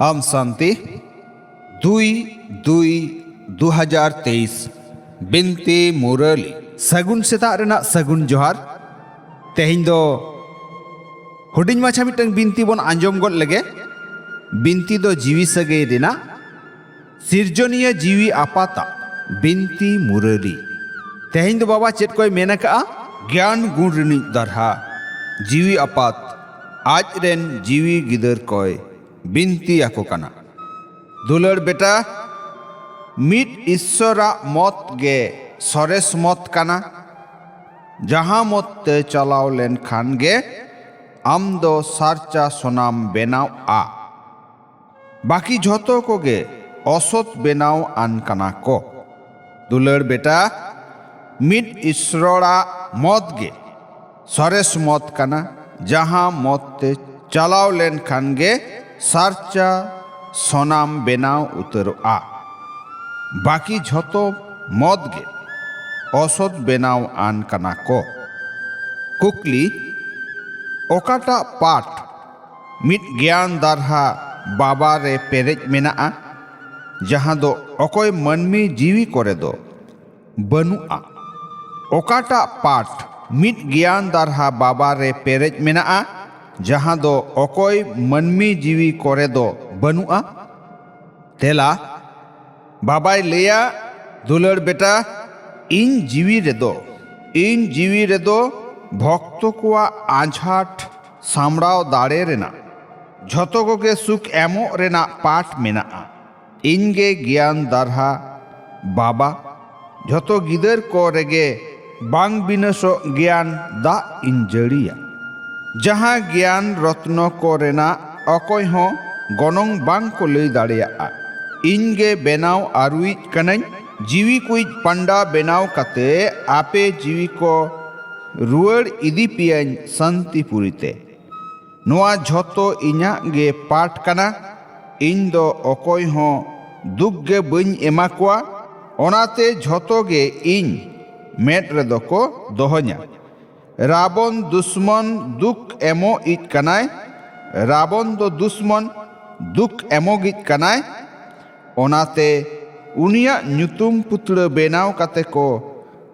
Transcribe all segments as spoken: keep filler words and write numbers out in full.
ᱟᱢ ᱥᱟᱱᱛᱤ, ᱫᱩᱭ ᱫᱩᱭ ᱫᱩ ᱦᱟᱡᱟᱨ ᱛᱮᱭᱤᱥ, ᱵᱤᱱᱛᱤ ᱢᱩᱨᱟᱹᱞᱤ᱾ ᱥᱟᱹᱜᱩᱱ ᱥᱮᱛᱟᱜ ᱨᱮᱱᱟᱜ ᱥᱟᱹᱜᱩᱱ ᱡᱚᱦᱟᱨ᱾ ᱛᱮᱦᱮᱧ ᱫᱚ ᱦᱩᱰᱤᱧ ᱢᱟᱪᱷᱟ ᱢᱤᱫᱴᱟᱝ ᱵᱤᱱᱛᱤ ᱵᱚᱱ ᱟᱸᱡᱚᱢ ᱜᱚᱫ ᱞᱮᱜᱮ᱾ ᱵᱤᱱᱛᱤ ᱫᱚ ᱡᱤᱣᱤ ᱥᱟᱹᱜᱟᱹᱭ ᱨᱮᱱᱟᱜ ᱥᱤᱨᱡᱚᱱᱤᱭᱟᱹ ᱡᱤᱣᱤ ᱟᱯᱟᱛᱟᱜ ᱵᱤᱱᱛᱤ ᱢᱩᱨᱟᱹᱞᱤ᱾ ᱛᱮᱦᱮᱧ ᱫᱚ ᱵᱟᱵᱟ ᱪᱮᱫ ᱠᱚᱭ ᱢᱮᱱ ᱟᱠᱟᱜᱼᱟ? ᱜᱮᱭᱟᱱ ᱜᱩᱱ ᱨᱤᱱᱤᱡ ᱫᱟᱨᱦᱟ ᱡᱤᱣᱤ ᱟᱯᱟᱛ ᱟᱡ ᱨᱮᱱ ᱡᱤᱣᱤ ᱜᱤᱫᱟᱹᱨ ᱠᱚᱭ ᱵᱤᱱᱛᱤ ᱟᱠᱚ ᱠᱟᱱᱟ᱾ ᱫᱩᱞᱟᱹᱲ ᱵᱮᱴᱟ, ᱢᱤᱫ ᱤᱥᱥᱚᱨᱟᱜ ᱢᱚᱛ ᱜᱮ ᱥᱚᱨᱮᱥ ᱢᱚᱛ ᱠᱟᱱᱟ᱾ ᱡᱟᱦᱟᱸ ᱢᱚᱛ ᱛᱮ ᱪᱟᱞᱟᱣ ᱞᱮᱱᱠᱷᱟᱱ ᱜᱮ ᱟᱢ ᱫᱚ ᱥᱟᱨᱪᱟ ᱥᱚᱱᱟᱢ ᱵᱮᱱᱟᱣᱼᱟ᱾ ᱵᱟᱹᱠᱤ ᱡᱷᱚᱛᱚ ᱠᱚᱜᱮ ᱚᱥᱚᱛ ᱵᱮᱱᱟᱣ ᱟᱱ ᱠᱟᱱᱟ ᱠᱚ᱾ ᱫᱩᱞᱟᱹᱲ ᱵᱮᱴᱟ, ᱢᱤᱫ ᱤᱥᱨᱚᱲᱟᱜ ᱢᱚᱛ ᱜᱮ ᱥᱚᱨᱮᱥ ᱢᱚᱛ ᱠᱟᱱᱟ, ᱡᱟᱦᱟᱸ ᱢᱚᱛ ᱛᱮ ᱪᱟᱞᱟᱣ ᱞᱮᱱᱠᱷᱟᱱ ᱜᱮ ᱥᱟᱨᱪᱟ ᱥᱚᱱᱟᱢ ᱵᱮᱱᱟᱣ ᱩᱛᱟᱹᱨᱚᱜᱼᱟ᱾ ᱵᱟᱹᱠᱤ ᱡᱷᱚᱛᱚ ᱢᱚᱛ ᱜᱮ ᱚᱥᱚᱛ ᱵᱮᱱᱟᱣ ᱟᱱ ᱠᱟᱱᱟ ᱠᱚ᱾ ᱠᱩᱠᱞᱤ, ᱚᱠᱟᱴᱟᱜ ᱯᱟᱴ ᱢᱤᱫ ᱜᱮᱭᱟᱱ ᱫᱟᱨᱦᱟ ᱵᱟᱵᱟ ᱨᱮ ᱯᱮᱨᱮᱡ ᱢᱮᱱᱟᱜᱼᱟ, ᱡᱟᱦᱟᱸ ᱫᱚ ᱚᱠᱚᱭ ᱢᱟᱹᱱᱢᱤ ᱡᱤᱣᱤ ᱠᱚᱨᱮ ᱫᱚ ᱵᱟᱹᱱᱩᱜᱼᱟ? ᱚᱠᱟᱴᱟᱜ ᱯᱟᱴ ᱢᱤᱫ ᱜᱮᱭᱟᱱ ᱫᱟᱨᱦᱟ ᱵᱟᱵᱟ ᱨᱮ ᱯᱮᱨᱮᱡ ᱢᱮᱱᱟᱜᱼᱟ, ᱡᱟᱦᱟᱸ ᱫᱚ ᱚᱠᱚᱭ ᱢᱟᱹᱱᱢᱤ ᱡᱤᱣᱤ ᱠᱚᱨᱮ ᱫᱚ ᱵᱟᱹᱱᱩᱜᱼᱟ? ᱛᱮᱞᱟ, ᱵᱟᱵᱟᱭ ᱞᱟᱹᱭᱟ, ᱫᱩᱞᱟᱹᱲ ᱵᱮᱴᱟ, ᱤᱧ ᱡᱤᱣᱤ ᱨᱮᱫᱚ, ᱤᱧ ᱡᱤᱣᱤ ᱨᱮᱫᱚ ᱵᱷᱚᱠᱛᱚ ᱠᱚᱣᱟᱜ ᱟᱸᱡᱷᱟᱴ ᱥᱟᱢᱲᱟᱣ ᱫᱟᱲᱮ ᱨᱮᱱᱟᱜ, ᱡᱷᱚᱛᱚ ᱠᱚᱜᱮ ᱥᱩᱠ ᱮᱢᱚᱜ ᱨᱮᱱᱟᱜ ᱯᱟᱴ ᱢᱮᱱᱟᱜᱼᱟ᱾ ᱤᱧ ᱜᱮ ᱜᱮᱭᱟᱱ ᱫᱟᱨᱦᱟ ᱵᱟᱵᱟ, ᱡᱷᱚᱛᱚ ᱜᱤᱫᱟᱹᱨ ᱠᱚ ᱨᱮᱜᱮ ᱵᱟᱝ ᱵᱤᱱᱟᱹᱥᱚᱜ ᱜᱮᱭᱟᱱ ᱫᱟᱜ ᱤᱧ ᱡᱟᱹᱲᱤᱭᱟ᱾ ᱡᱟᱦᱟᱸ ᱜᱮᱭᱟᱱ ᱨᱚᱛᱱᱚ ᱠᱚ ᱨᱮᱱᱟᱜ ᱚᱠᱚᱭ ᱦᱚᱸ ᱜᱚᱱᱚᱝ ᱵᱟᱝ ᱠᱚ ᱞᱟᱹᱭ ᱫᱟᱲᱮᱭᱟᱜᱼᱟ᱾ ᱤᱧ ᱜᱮ ᱵᱮᱱᱟᱣ ᱟᱹᱨᱩᱭᱤᱡ ᱠᱟᱹᱱᱟᱹᱧ᱾ ᱡᱤᱣᱤ ᱠᱚᱭᱤᱡ ᱯᱟᱱᱰᱟ ᱵᱮᱱᱟᱣ ᱠᱟᱛᱮ ᱟᱯᱮ ᱡᱤᱣᱤ ᱠᱚ ᱨᱩᱣᱟᱹᱲ ᱤᱫᱤ ᱯᱮᱭᱟᱹᱧ ᱥᱟᱱᱛᱤᱯᱩᱨᱤ ᱛᱮ᱾ ᱱᱚᱣᱟ ᱡᱷᱚᱛᱚ ᱤᱧᱟᱜ ᱜᱮ ᱯᱟᱴ ᱠᱟᱱᱟ᱾ ᱤᱧ ᱫᱚ ᱚᱠᱚᱭ ᱦᱚᱸ ᱫᱩᱠ ᱜᱮ ᱵᱟᱹᱧ ᱮᱢᱟ ᱠᱚᱣᱟ᱾ ᱚᱱᱟᱛᱮ ᱡᱷᱚᱛᱚ ᱜᱮ ᱤᱧ ᱢᱮᱫ ᱨᱮᱫᱚ ᱠᱚ ᱫᱚᱦᱚᱧᱟ᱾ ᱨᱟᱵᱚᱱ ᱫᱩᱥᱢᱚᱱ ᱫᱩᱠ ᱮᱢᱚᱜ ᱤᱡ ᱠᱟᱱᱟᱭ᱾ ᱨᱟᱵᱚᱱ ᱫᱚ ᱫᱩᱥᱢᱚᱱ ᱫᱩᱠ ᱮᱢᱚᱜᱤᱡ ᱠᱟᱱᱟᱭ᱾ ᱚᱱᱟᱛᱮ ᱩᱱᱤᱭᱟᱜ ᱧᱩᱛᱩᱢ ᱯᱩᱛᱲᱟᱹ ᱵᱮᱱᱟᱣ ᱠᱟᱛᱮ ᱠᱚ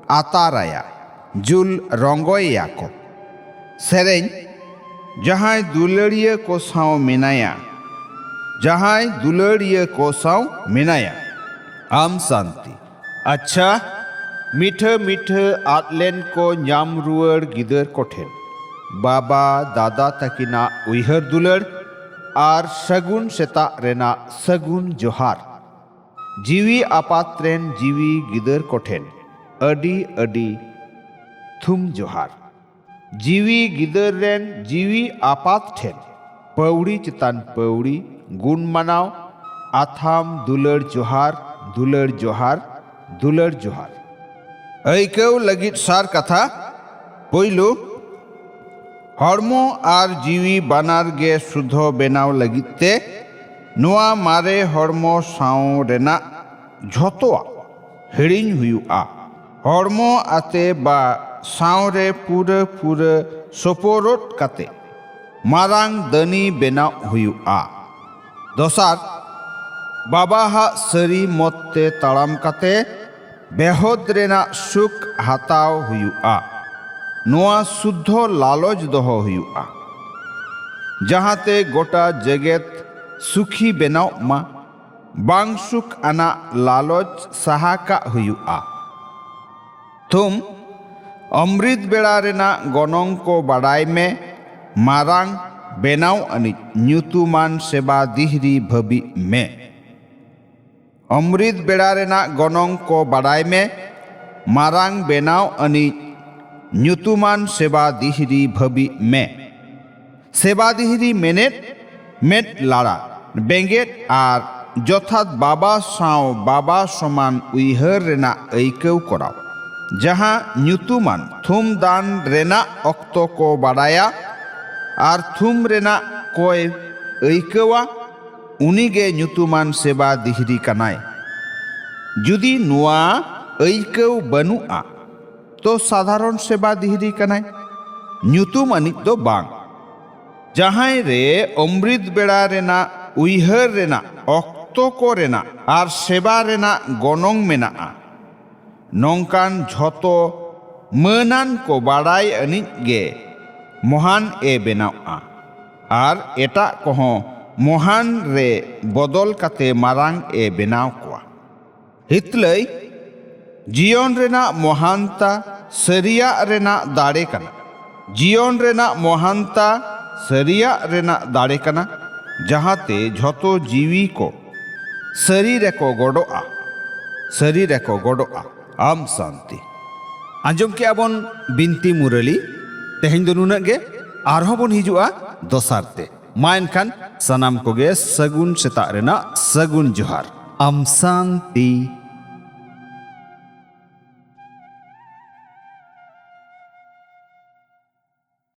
ᱟᱛᱟᱨᱟᱭᱟ, ᱡᱩᱞ ᱨᱚᱝᱜᱚᱭᱮᱭᱟ ᱠᱚ᱾ ᱥᱮᱨᱮᱧ᱾ ᱡᱟᱦᱟᱸᱭ ᱫᱩᱞᱟᱹᱲᱤᱭᱟᱹ ᱠᱚ ᱥᱟᱶ ᱢᱮᱱᱟᱭᱟ, ᱡᱟᱦᱟᱸᱭ ᱫᱩᱞᱟᱹᱲᱤᱭᱟᱹ ᱠᱚ ᱥᱟᱶ ᱢᱮᱱᱟᱭᱟ᱾ ᱟᱢ ᱥᱟᱱᱛᱤ᱾ ᱟᱪᱪᱷᱟ, ᱢᱤᱴᱷᱟᱹ ᱢᱤᱴᱷᱟᱹ ᱟᱫ ᱞᱮᱱ ᱠᱚ ᱧᱟᱢ ᱨᱩᱣᱟᱹᱲ ᱜᱤᱫᱟᱹᱨ ᱠᱚᱴᱷᱮᱱ ᱵᱟᱵᱟ ᱫᱟᱫᱟ ᱛᱟᱹᱠᱤᱱᱟᱜ ᱩᱭᱦᱟᱹᱨ ᱫᱩᱞᱟᱹᱲ ᱟᱨ ᱥᱟᱹᱜᱩᱱ ᱥᱮᱛᱟᱜ ᱨᱮᱱᱟᱜ ᱥᱟᱹᱜᱩᱱ ᱡᱚᱦᱟᱨ᱾ ᱡᱤᱣᱤ ᱟᱯᱟᱛ ᱨᱮᱱ ᱡᱤᱣᱤ ᱜᱤᱫᱟᱹᱨ ᱠᱚᱴᱷᱮᱱ ᱟᱹᱰᱤ ᱟᱹᱰᱤ ᱛᱷᱩᱢ ᱡᱚᱦᱟᱨ᱾ ᱡᱤᱣᱤ ᱜᱤᱫᱟᱹᱨ ᱨᱮᱱ ᱡᱤᱣᱤ ᱟᱯᱟᱛ ᱴᱷᱮᱱ ᱯᱟᱹᱣᱲᱤ ᱪᱮᱛᱟᱱ ᱯᱟᱹᱣᱲᱤ ᱜᱩᱱ ᱢᱟᱱᱟᱣ, ᱟᱛᱷᱟᱢ ᱫᱩᱞᱟᱹᱲ ᱡᱚᱦᱟᱨ, ᱫᱩᱞᱟᱹᱲ ᱡᱚᱦᱟᱨ, ᱫᱩᱞᱟᱹᱲ ᱡᱚᱦᱟᱨ᱾ ᱟᱹᱭᱠᱟᱹᱣ ᱞᱟᱹᱜᱤᱫ ᱥᱟᱨ ᱠᱟᱛᱷᱟ᱾ ᱯᱳᱭᱞᱳ, ᱦᱚᱲᱢᱚ ᱟᱨ ᱡᱤᱣᱤ ᱵᱟᱱᱟᱨ ᱜᱮ ᱥᱩᱫᱷᱚ ᱵᱮᱱᱟᱣ ᱞᱟᱹᱜᱤᱫ ᱛᱮ ᱱᱚᱣᱟ ᱢᱟᱨᱮ ᱦᱚᱲᱢᱚ ᱥᱟᱶ ᱨᱮᱱᱟᱜ ᱡᱷᱚᱛᱚᱣᱟᱜ ᱦᱤᱲᱤᱧ ᱦᱩᱭᱩᱜᱼᱟ᱾ ᱦᱚᱲᱢᱚ ᱟᱛᱮ ᱵᱟ ᱥᱟᱶᱨᱮ ᱯᱩᱨᱟᱹ ᱯᱩᱨᱟᱹ ᱥᱳᱯᱳᱨᱚᱫ ᱠᱟᱛᱮ ᱢᱟᱨᱟᱝ ᱫᱟᱹᱱᱤ ᱵᱮᱱᱟᱣ ᱦᱩᱭᱩᱜᱼᱟ᱾ ᱫᱚᱥᱟᱨ, ᱵᱟᱵᱟᱦᱟᱜ ᱥᱟᱹᱨᱤ ᱢᱚᱛ ᱛᱮ ᱛᱟᱲᱟᱢ ᱠᱟᱛᱮ ᱵᱮᱦᱚᱫ ᱨᱮᱱᱟᱜ ᱥᱩᱠ ᱦᱟᱛᱟᱣ ᱦᱩᱭᱩᱜᱼᱟ᱾ ᱱᱚᱣᱟ ᱥᱩᱫᱽᱫᱷᱚ ᱞᱟᱞᱚᱪ ᱫᱚᱦᱚ ᱦᱩᱭᱩᱜᱼᱟ, ᱡᱟᱦᱟᱸᱛᱮ ᱜᱚᱴᱟ ᱡᱮᱜᱮᱛ ᱥᱩᱠᱷᱤ ᱵᱮᱱᱟᱣᱜ ᱢᱟ᱾ ᱵᱟᱝ ᱥᱩᱠ ᱟᱱᱟᱜ ᱞᱟᱞᱚᱪ ᱥᱟᱦᱟ ᱠᱟᱜ ᱦᱩᱭᱩᱜᱼᱟ᱾ ᱛᱷᱩᱢ, ᱚᱢᱨᱤᱛ ᱵᱮᱲᱟ ᱨᱮᱱᱟᱜ ᱜᱚᱱᱚᱝ ᱠᱚ ᱵᱟᱰᱟᱭ ᱢᱮ, ᱢᱟᱨᱟᱝ ᱵᱮᱱᱟᱣ ᱟᱹᱱᱤᱡ ᱧᱩᱛᱩᱢᱟᱱ ᱥᱮᱵᱟ ᱫᱤᱦᱨᱤ ᱵᱷᱟᱹᱵᱤᱜ ᱢᱮ᱾ ᱚᱢᱨᱤᱛ ᱵᱮᱲᱟ ᱨᱮᱱᱟᱜ ᱜᱚᱱᱚᱝ ᱠᱚ ᱵᱟᱰᱟᱭ ᱢᱮ, ᱢᱟᱨᱟᱝ ᱵᱮᱱᱟᱣ ᱟᱹᱱᱤᱡ ᱧᱩᱛᱩᱢᱟᱱ ᱥᱮᱵᱟ ᱫᱤᱦᱨᱤ ᱵᱷᱟᱹᱵᱤᱜ ᱢᱮ᱾ ᱥᱮᱵᱟ ᱫᱤᱦᱨᱤ ᱢᱮᱱᱮᱫ ᱢᱮᱫ ᱞᱟᱲᱟ, ᱵᱮᱸᱜᱮᱫ ᱟᱨ ᱡᱚᱛᱷᱟᱛ ᱵᱟᱵᱟ ᱥᱟᱶ ᱵᱟᱵᱟ ᱥᱚᱢᱟᱱ ᱩᱭᱦᱟᱹᱨ ᱨᱮᱱᱟᱜ ᱟᱹᱭᱠᱟᱹᱣ ᱠᱚᱨᱟᱣ, ᱡᱟᱦᱟᱸ ᱧᱩᱛᱩᱢᱟᱱ ᱛᱷᱩᱢ ᱫᱟᱱ ᱨᱮᱱᱟᱜ ᱚᱠᱛᱚ ᱠᱚ ᱵᱟᱰᱟᱭᱟ ᱟᱨ ᱛᱷᱩᱢ ᱨᱮᱱᱟᱜ ᱠᱚᱭ ᱟᱹᱭᱠᱟᱹᱣᱟ, ᱩᱱᱤᱜᱮ ᱧᱩᱛᱩᱢᱟᱱ ᱥᱮᱵᱟ ᱫᱤᱦᱨᱤ ᱠᱟᱱᱟᱭ᱾ ᱡᱩᱫᱤ ᱱᱚᱣᱟ ᱟᱹᱭᱠᱟᱹᱣ ᱵᱟᱹᱱᱩᱜᱼᱟ, ᱛᱚ ᱥᱟᱫᱷᱟᱨᱚᱱ ᱥᱮᱵᱟ ᱫᱤᱦᱨᱤ ᱠᱟᱱᱟᱭ, ᱧᱩᱛᱩᱢ ᱟᱹᱱᱤᱡ ᱫᱚ ᱵᱟᱝ᱾ ᱡᱟᱦᱟᱸᱭ ᱨᱮ ᱚᱢᱨᱤᱛ ᱵᱮᱲᱟ ᱨᱮᱱᱟᱜ ᱩᱭᱦᱟᱹᱨ ᱨᱮᱱᱟᱜ, ᱚᱠᱛᱚ ᱠᱚ ᱨᱮᱱᱟᱜ ᱟᱨ ᱥᱮᱵᱟ ᱨᱮᱱᱟᱜ ᱜᱚᱱᱚᱝ ᱢᱮᱱᱟᱜᱼᱟ᱾ ᱱᱚᱝᱠᱟᱱ ᱡᱷᱚᱛᱚ ᱢᱟᱹᱱᱟᱱ ᱠᱚ ᱵᱟᱲᱟᱭ ᱟᱹᱱᱤᱡ ᱜᱮ ᱢᱚᱦᱟᱱ ᱮ ᱵᱮᱱᱟᱣᱜᱼᱟ ᱟᱨ ᱮᱴᱟᱜ ᱠᱚᱦᱚᱸ ᱢᱚᱦᱟᱱ ᱨᱮ ᱵᱚᱫᱚᱞ ᱠᱟᱛᱮ ᱢᱟᱨᱟᱝ ᱮ ᱵᱮᱱᱟᱣ ᱠᱚᱣᱟ᱾ ᱦᱤᱛᱞᱟᱹᱭ ᱡᱤᱭᱚᱱ ᱨᱮᱱᱟᱜ ᱢᱚᱦᱟᱱᱛᱟ ᱥᱟᱹᱨᱤᱭᱟᱜ ᱨᱮᱱᱟᱜ ᱫᱟᱲᱮ ᱠᱟᱱᱟ᱾ ᱡᱤᱭᱚᱱ ᱨᱮᱱᱟᱜ ᱢᱚᱦᱟᱱᱛᱟ ᱥᱟᱹᱨᱤᱭᱟᱜ ᱨᱮᱱᱟᱜ ᱫᱟᱲᱮ ᱠᱟᱱᱟ, ᱡᱟᱦᱟᱸᱛᱮ ᱡᱷᱚᱛᱚ ᱡᱤᱣᱤ ᱠᱚ ᱥᱟᱹᱨᱤ ᱨᱮᱠᱚ ᱜᱚᱰᱚᱜᱼᱟ, ᱥᱟᱹᱨᱤ ᱨᱮᱠᱚ ᱜᱚᱰᱚᱜᱼᱟ᱾ ᱟᱢ ᱥᱟᱱᱛᱤ᱾ ᱟᱸᱡᱚᱢ ᱠᱮᱜᱼᱟ ᱵᱚᱱ ᱵᱤᱱᱛᱤ ᱢᱩᱨᱟᱹᱞᱤ᱾ ᱛᱮᱦᱮᱧ ᱫᱚ ᱱᱩᱱᱟᱹᱜ ᱜᱮ, ᱟᱨᱦᱚᱸ ᱵᱚᱱ ᱦᱤᱡᱩᱜᱼᱟ ᱫᱚᱥᱟᱨ ᱛᱮ᱾ ᱢᱟ ᱮᱱᱠᱷᱟᱱ ᱥᱟᱱᱟᱢ ᱠᱚᱜᱮ ᱥᱟᱹᱜᱩᱱ ᱥᱮᱛᱟᱜ ᱨᱮᱱᱟᱜ ᱥᱟᱹᱜᱩᱱ ᱡᱚᱦᱟᱨ᱾ ᱟᱢ ᱥᱟᱱᱛᱤ᱾